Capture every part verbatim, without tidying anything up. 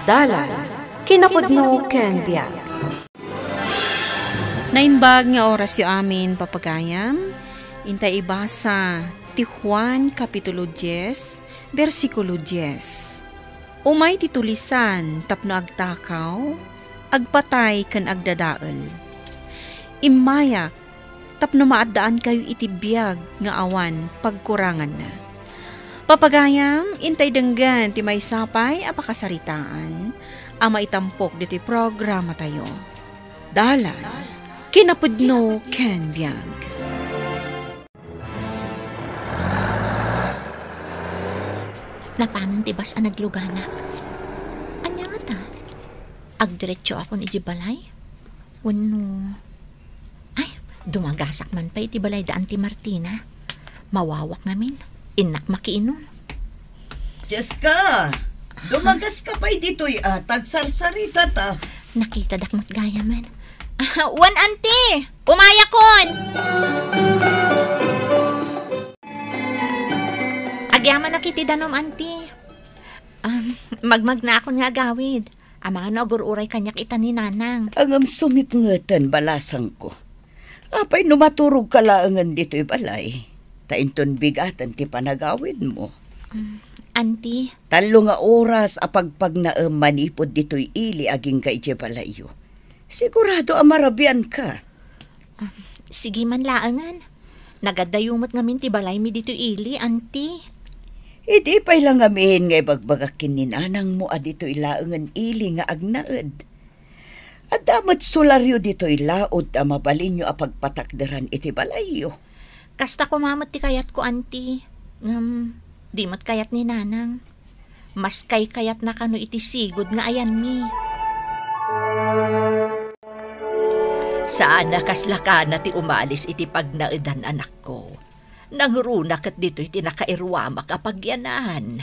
Dalan, kinapudno ken biag. Naimbag nga orasyo amin, papagayam. Intay ibasa ti Juan Kapitulo dies, bersikulo dies. Umay ti tulisan tapno agtakaw, agpatay ken agdadael. Immayak tapno maaddaankayo iti biag nga awan pagkuranganna. Papagayam, intay denggen ti maysa pay a pakasaritaan a maitampok ditoy programatayo. Dalan, kinapudno ken biag. Napanon ti bus a nagluganak. Ania ngata? Agdiretsoakon iti balay? Wenno, ay, dumagasak man pay iti balay da Auntie Martina. Mawawak ngamin. Innak makiinom. Jessica, dumagaska pay ditoy, a, tagsarsarita ta. Nakitadak met gayam. Ah, wen, Auntie! Umayakon! Agyamanak iti danum, Auntie. Um, magmagnaakon nga agawid. Amangan no agur-uray kaniak ita ni Nanang. Ngem sumipngeten, balasangko. Apay no maturogka laengen ditoy balay, ta inton bigaten ti panagawidmo? Mm, Auntie. Tallo nga oras a pagpagnaem manipud ditoy ili agingga idiay balayyo. Sigurado a marabianka. Ah, sige man laengen. Nagadayo met ngamin ti balaymi ditoy ili, Auntie. Idi pay la ngamin nga ibagbagak ken ni nanangmo a ditoy laengen ili nga agnaed. Adda met solaryo ditoy laud a mabalinyo a pagpatakderan iti balayyo. Kasta koma met ti kayatko, Auntie. Ngem, di met kayat ni Nanang. Mas kaykayatna kano iti sigud nga ayanmi. Saan a kasla kana ti umalis iti pagnaedan, anakko. Nangruna ket ditoy ti nakairuamak a pagyanan.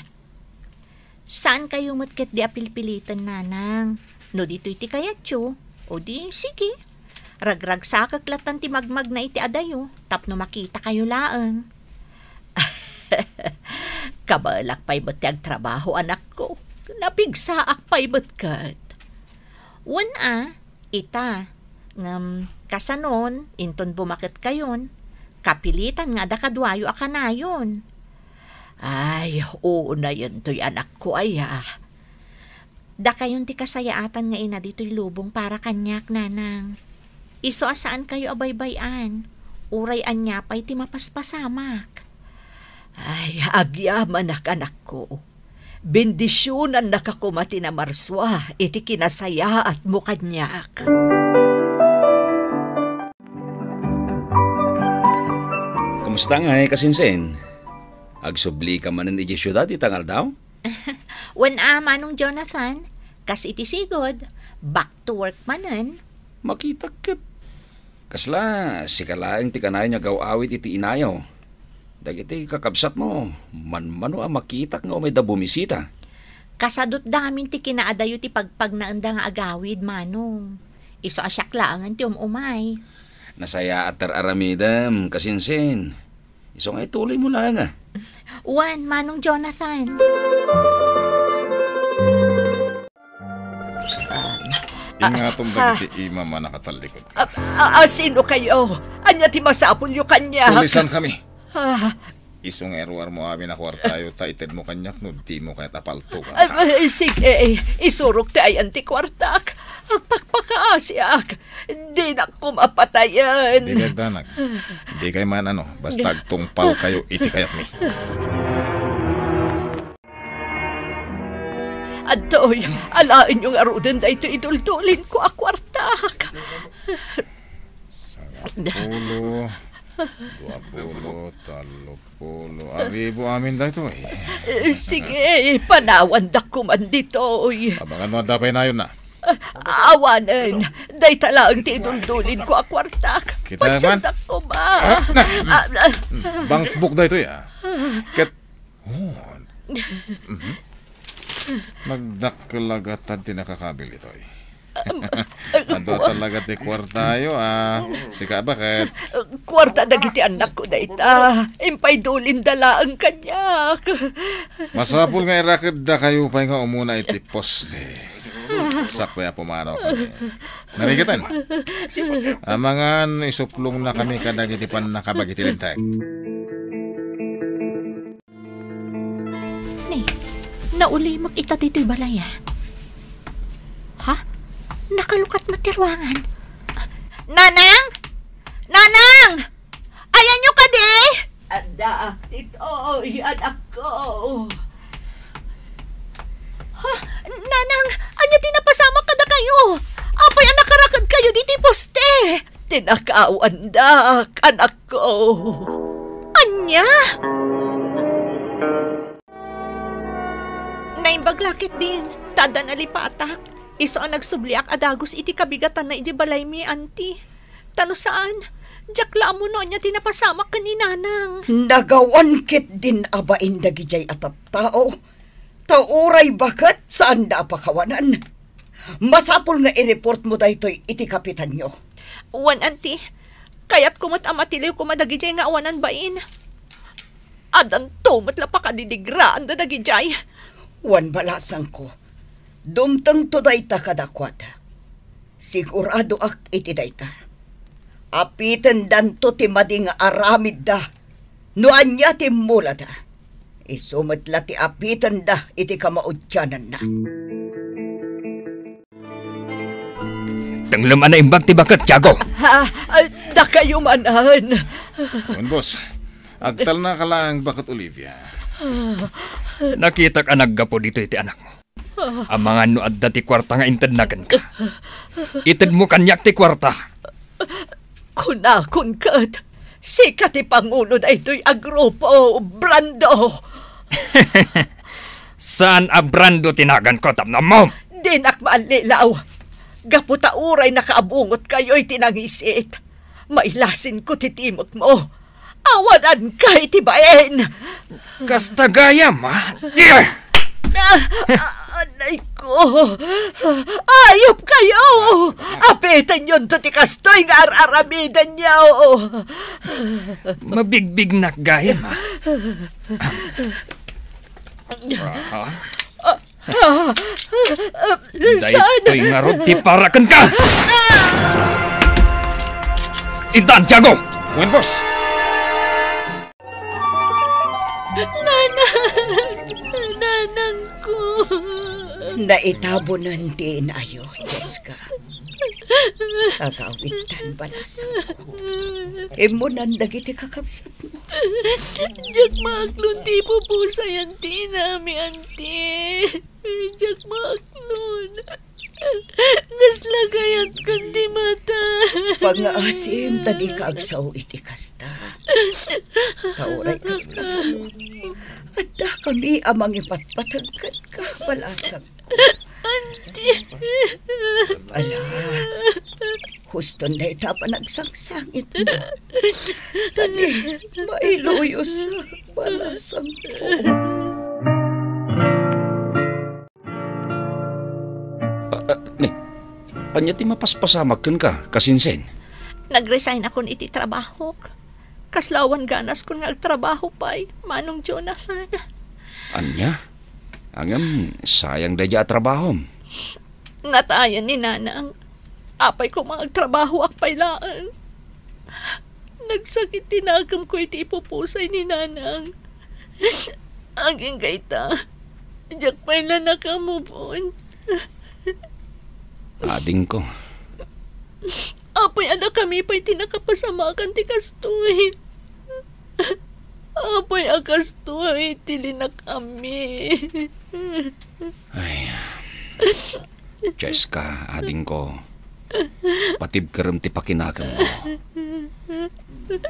Saankayo met ketdi a pilpiliten, Nanang. No ditoy ti kayatyo, o di, sige. Ragragsakek lattan ti magmagna iti adayo, tapno makitakayo laeng. Kabaelak pay met ti agtrabaho, anakko. Napigsaak pay met ket. Wen a, ita. Ngem, kasanon, inton bumaketkayon, kapilitan nga adda kaduayo a kanayon. Ay, unayentoy, anakko aya. Dakayon ti kasayaatan nga ina ditoy lubong para kaniak, Nanang. Isu a saankayo a baybay-an, uray ania pay ti mapaspasamak. Ay, agyamanak, anakko. Bendisionannaka koma ti namarsua iti kinasayaatmo kaniak. Kumusta ngay, kasinsin? Agsublika manen idiay siudad ita nga aldaw? Wen a, Manong Jonathan, kas iti sigud, back to work manen. Makitak ket. Kasla, sika laeng ti kanayon nga agaw-awid iti inayo. Dagiti kakabsatmo, manmano a makitak nga umayda bumisita. Kasadutda ngamin ti kinaadayo ti pagpagnaenda nga agawid, Manong. Isu a siak laengen ti um-umay. Nasayaat ti ar-aramidem, kasinsin. Isu nga ituloymo laeng, a. Wen, Manong Jonathan. Ingatom dagiti imam a nakatallikod. A, a, a, sino kayo? Ania ti masapulyo kaniak? Tulisan kami. Ah. Isu nga iruarmo amin a kuartayo ta itedmo kaniak no dimo kayat a paltogan, ha? Ah, sige, isurok ti ayan ti kuartak. Agpakpakaasiak. Dinak koma patayen. Dikay agdanag. Dikay man ano, basta agtungpalkayo iti kayatmi. Adtoy, alaenyo ngaruden daytoy iduldulinko a kuartak. Sangapulo, duapulo, tallopulo, aribu amin daytoy. Eh, sige, panawandak koman ditoy. Amangan no adda pay nayonna. Awanen, dayta laeng ti iduldulinko a kuartak. Kita man? Patiendak koma. Ah, na. Ah, ah. Bankbook daytoy, a. Ket Oh. Mhm. Nagdakkel la gatan ti nakakabil itoy. Am, am, Adu kua- talaga ti kuartayo, a. Sika, baket? Kuarta dagiti annakko dayta. Impay dulinda laeng kaniak. Masapul nga irakeddakayo pay nga umuna iti poste. Sakbay a pumanaw kami. Narigatan. Amangan, isuplongna kami kadagiti pannakabag iti Linteg. Ni, naulimek ita ditoy balay, a. Ha? Nakalukat met ti ruangan. Nanang! Nanang! Ayanyo kadi? Adda, ditoy, anakko. Ha? Nanang, ania ti napasamak kadakayo? Apay a nakarakedkayo ditoy poste? Tinakawandak, anakko. Ania? Naimbag la ketdin, ta adda nalipatak. Isu a nagsubliak a dagus iti kabigatanna idiay balaymi, anti. Ta no saan, diak la ammo no ania ti napasamak ken ni Nanang. Nagawan ketdin a bain dagidiay a tattao. Ta uray baket, saanda a pakawanan. Masapul nga i-reportmo daytoy iti kapitanyo. Wen, anti, kayatko met a matiliw koma dagidiay nga awanan bain. Adanto met la pakadidigraanda dagidiay. Wen, balasangko, dumtengto dayta kadakuada. Siguradoak iti dayta. Apitendanto ti madi nga aramidda no ania ti immulada. Isu met la ti apitenda iti kamaudiananna. Tenglem a naimbag ti baket, Tiago. Ha? Ah, dakayo manen. Wen, boss. Agtalnaka laeng baket, Olivia. Nakitak a naggapu ditoy ti anakmo. Amangan no adda ti kuarta nga intedna kenka. Itedmo kaniak ti kuarta. Kunakon ket, sika ti pangulo daytoy a grupo, Brando. Saan a Brando ti naganko, tapno ammom? Dinak maallilaw. Gapu ta uray nakaabungotkayo iti nangisit. Mailasinko ti timekmo. Awananka iti bain. Kasta gayam, a? Ah, ah, anay ko. Ayupkayo! Apitenyonto ti kastoy nga ar-aramidenyo. Mabigbignak gayam, a? Aha. Ah, ah, ah, saan? Daytoy ngarud ti para kenka! Intan, Tiago! Wen, boss! Nanang! Nanangko! Naitabonen ti inayo, Jessica. Agawidtan, balasangko. Immunan dagiti kakabsatmo. Diak maaklon ti ipupusay, anti, inami, anti. Diak maaklon. Kasla kayatkon ti mata. Pangngaasim ta dika agsao iti kasta. Ta uray kaskasano, addakami a mangipatpateg kenka, balasangko. Anti. Ala, huston dayta a panagsangsangitmo. Ta ni, mailuyos, balasangko. Ah, ah, ni, ania ti mapaspasamak kenka, kasinsin? Nag-resignakon iti trabahok. Kasla awan ganaskon nga agtrabaho pay, Manong Jonathan. Ania? Ngem, sayang daydiay a trabahom. Natayen ni Nanang. Apay koma nga agtrabahoak pay laeng. Nagsakit ti nakemko iti ipupusay ni Nanang. Agingga ita, diak pay la naka-move on. Adingko. Apay a dakami pay ti nakapasamakan ti kastoy? Apay a kastoy ti linak-ammi? Ay, Jessica, adingko, patibkerem ti pakinakemmo.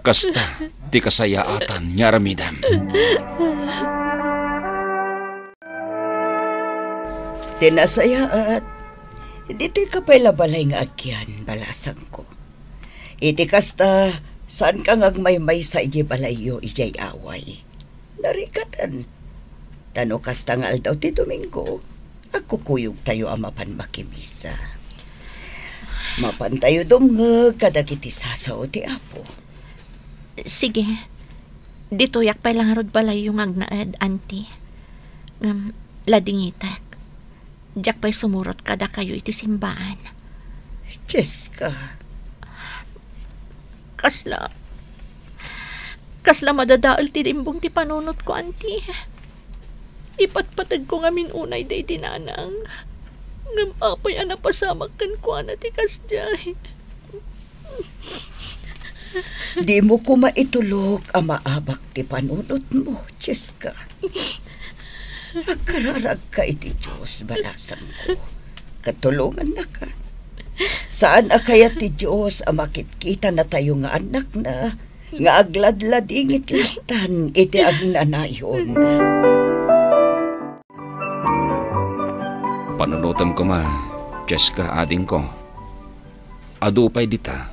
Kasta ti kasayaatan nga aramidem. Ti nasayaat, ditoyka pay la balay nga agkian, balasangko. Iti kasta, saanka nga agmaymaysa idiay balayyo idiay away. Narikatan. Ta no kasta nga aldaw ti Domingo, agkukuyogtayo a mapan makimisa. Mapantayo dumngeg kadagiti sasao ti Apo. Sige. Ditoyak pay la ngarud balayyo nga agnaed, Auntie. Ngem, ladingitek. Diak pay sumurot kadakayo iti simbaan. Jessica. Kasla, kasla madadael ti limbong ti panunotko, anti. Ipatpategko ngamin unay daydi nanang. Ngem apay a napasamak kenkuana ti kasdiay? Dimo koma itulok a maabak ti panunotmo, Jessica. Agkararagka iti Dios, balasangko, ket tulongannaka. Saan a kayat ti Dios a makitkita natayo nga annakna nga agladladingit lattan iti agnanayon. Panunotem koma, Jessica, adingko. Adu pay dita,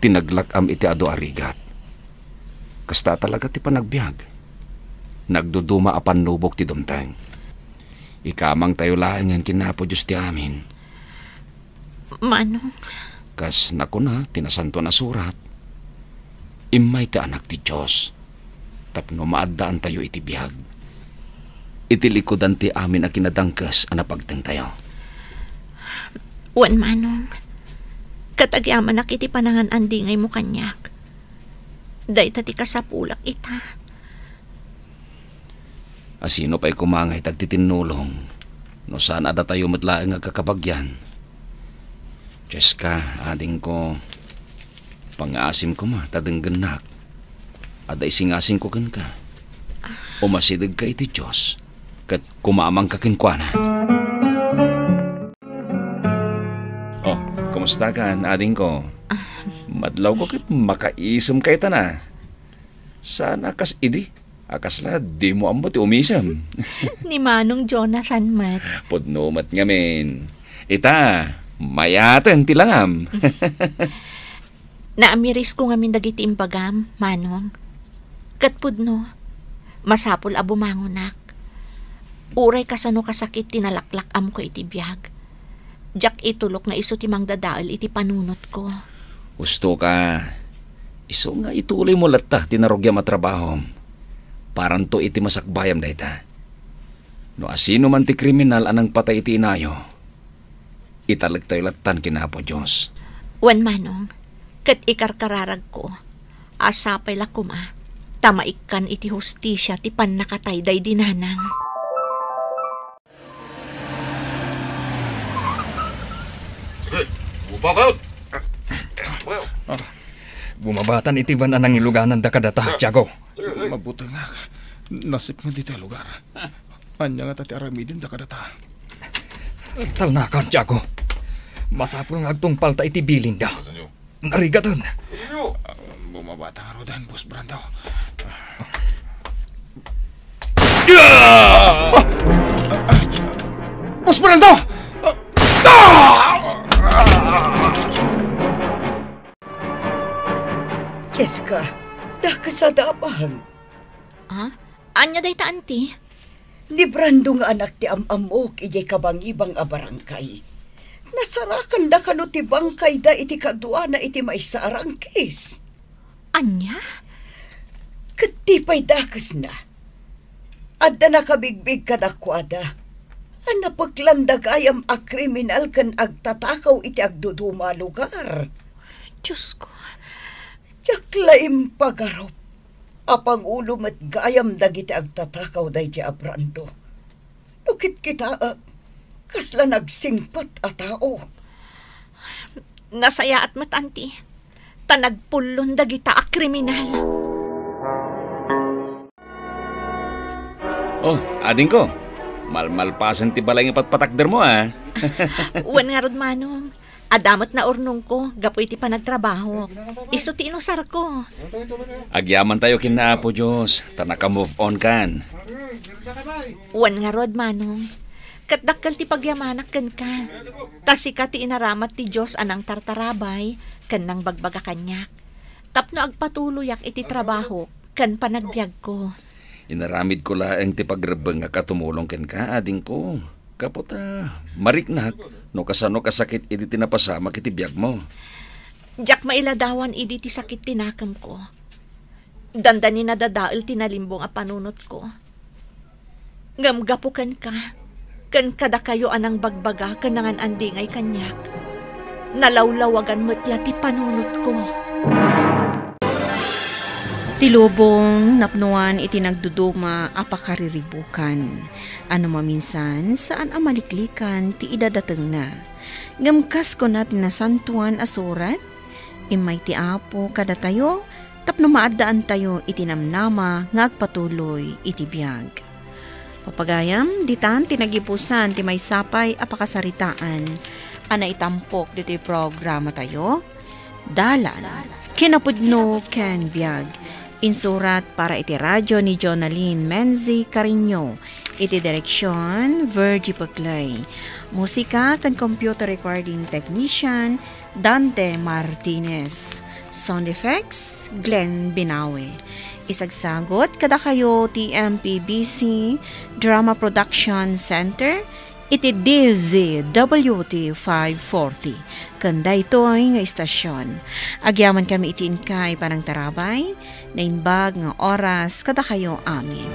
tinaglak-am iti adu a rigat. Kasta talaga ti panagbiag. Nagduduma a pannubok ti dumteng. Ikamangtayo laengen ken Apo Dios ti amin. Manong. Kas nakuna ti Nasantoan a Surat, immay ti Anak ti Dios tapno maaddaantayo iti biag, iti likudan ti amin a kinadangkes a napagtengtayo. Wen, Manong, ket agyamanak iti panangan-andingaymo kaniak. Dayta ti kasapulak ita. Asino pay koma nga itag ti tinnulong no saan a datayo met laeng nga agkakabagian? Jessica, adingko, pangaasim koma ta denggennak. Adda isingasingko kenka. Umasidegka iti Dios ket kumamangka kenkuana. Oh, kumusta kan, adingko? Madlawko ket makaisemka ita na. Saan a kas idi a kasla dimo ammo ti umisem. Ni Manong Jonathan met. Pudno met ngamin. Ita, mayaten ti langam. Naamirisko ngamin dagiti imbagam, Manong. Ket pudno, masapul a bumangonak. Uray kasano kasakit ti nalaklak-amko iti biag, diak itulok nga isu ti mangdadael iti panunotko. Husto ka. Isu nga ituloymo latta ti narugiam a trabahom. Paranto iti masakbayam dayta. No asino man ti kriminal a nangpatay iti inayo, italektayo lattan ken Apo Dios. Wen, Manong, ket ikarkararagko a sapay la koma ta maikkan iti hustisia ti pannakatay daydi nanang. Sige, bumaba kayo. Ah, bumabatan iti van a nangilugananda kadata, Tiago. Sige, sige. Mabutengak. Nasipnget ditoy lugar. Ania ngata ti aramidenda kadata? Talnakan, Tiago. Masapul nga agtungpalta iti bilinda. Narigaten. Ah, bumabata ngaruden, Boss Brando. Boss Brando! Jessica, dakes a dabang. Ah? Ania dayta, anti? Ni Brando nga anak ti am-ammok idiay kabangibang a barangay. Nasarakanda kano ti bangkayda iti kaduana iti maysa a rangkis. Ania? Ket ti pay dakesna, adda nakabigbig kadakuada a napeklanda gayam a kriminal ken agtatakaw iti agduduma a lugar. Diosko. Diak la impagarup a pangulo met gayam dagiti agtatakaw daydi a Brando. No kitkitaek, kasla nagsingpet a tao. Nasayaat met, anti, ta nagpullon dagita a kriminal. Oh, adingko, malmalpasen ti balay nga patpatakdermo, a. Wen ngarud, Manong. Adda met naurnongko gapu iti panagtrabahok. Isu ti inusarko. Agyamantayo ken Apo Dios, ta naka-move on kan. Wen ngarud, Manong. Ket dakkel ti pagyamanak kenka. Ta sika ti inaramat ti Dios a nangtartarabay ken nangbagbaga kaniak, tapno agpatuloyak iti trabahok ken panagbiagko. Inaramidko laeng ti pagrebbengak a tumulong kenka, adingko. Gapu ta mariknak no kasano kasakit idi ti napasamak iti biagmo. Diak mailadawan idi ti sakit ti nakemko. Dandani nadadael ti nalimbong a panunotko. Ngem gapu kenka, ken kadakayo a nangbagbaga ken nangan-andingay kaniak. Nalawlawagan met la ti panunotko. Ti lubong napnoan iti nagduduma a pakariribukan. Ano maminsan, saan a maliklikan ti idadatengna. Ngem kas kuna ti Nasantoan a Surat, immay ti Apo kadatayo tapno maaddaantayo iti namnama nga agpatuloy iti biag. Papagayam, ditan ti nagipusan ti maysa pay a pakasaritaan a naitampok ditoy programatayo, Dalan, Kinapudno ken Biag. Insurat para iti radyo ni Jonalyn Menzi Cariño. Iti direksyon, Virgie Peclay. Musika ken computer recording technician, Dante Martinez. Sound effects, Glenn Binawe. Isagsagot kadakayo ti M P B C Drama Production Center iti D Z W T five forty. Ken daytoy nga istasyon, agyamankami iti inkay panangtarabay, naimbag nga oras kadakayo amin.